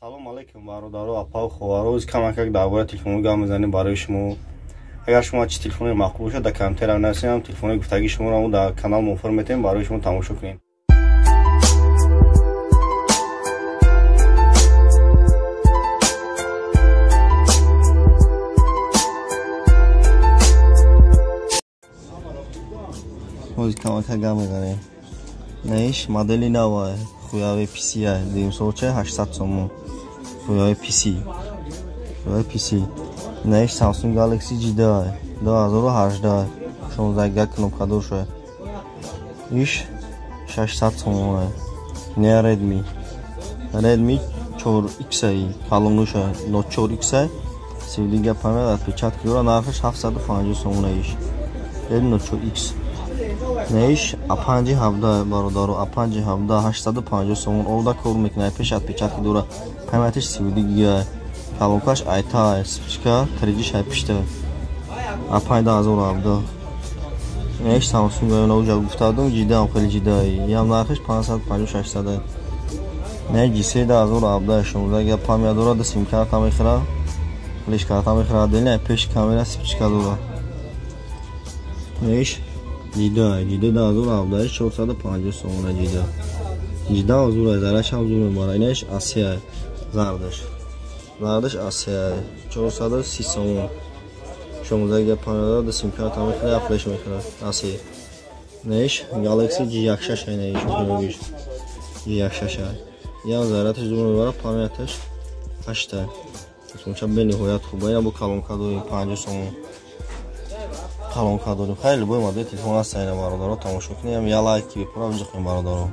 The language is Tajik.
Салом алейкум, бародаро, апа, хоҳаро. Камакак дар бораи телефонҳо гап мезанем барои шумо. Агар шумо чӣ телефоне маъқул бошад, дар комментария нависем, телефони гуфтагии шуморо мо дар канал мувофиқ метавем барои шумо тамошо кунем. Ҳозир камакак гап мезанем. Наиш модели нава Huawei PC дуюмсолча 800 сомон. Huawei PC. Huawei PC. Наиш Samsung Galaxy J2 2018 16 гиг кнопкадор шуда. Иш 600 сомон. Не Redmi. Redmi 4X калонуша Note 4X 32 гиг память отпечатки дора, нархаш 750 сомон иш. Redmi Note 4X. Наиш А5 17 бародаро, А5 17 850 сомон. Овда кор мекунад, пеш отпечатки дора, памятиш 32 гига, колонкаш айта, спичка 3G шай пишта. А5 2017. Наиш Samsung ана уҷа гуфтадум, ҷида хеле ҷида. Ям нархиш 550 600. Не G3 2017 16 гига память дора, ду сим карта мехӯрад, флеш карта мехӯрад, отдельно пеш камера спичка дора. Наиш Ҷида, ҷида 2017 450 сомона ҷида. Ҷида зура, зараш ҳам зур мебарад. Инаш Асия зардаш. Зардаш Асия 430 сомон. 16 гига память дора, сим карта мехӯрад, флеш мехӯрад. Асия. Наиш Galaxy J16 наиш хуногиш. J16. Ям зараташ зур мебарад, памяташ 8. Сумча бениҳоят хуб. Ина бо колонка дорем 50 сомон. Колонка дорем. Хеле любой модели телефон ҳаст, ина бародаро тамошо кунем. Я лайк ки бепура бизухем бародаро.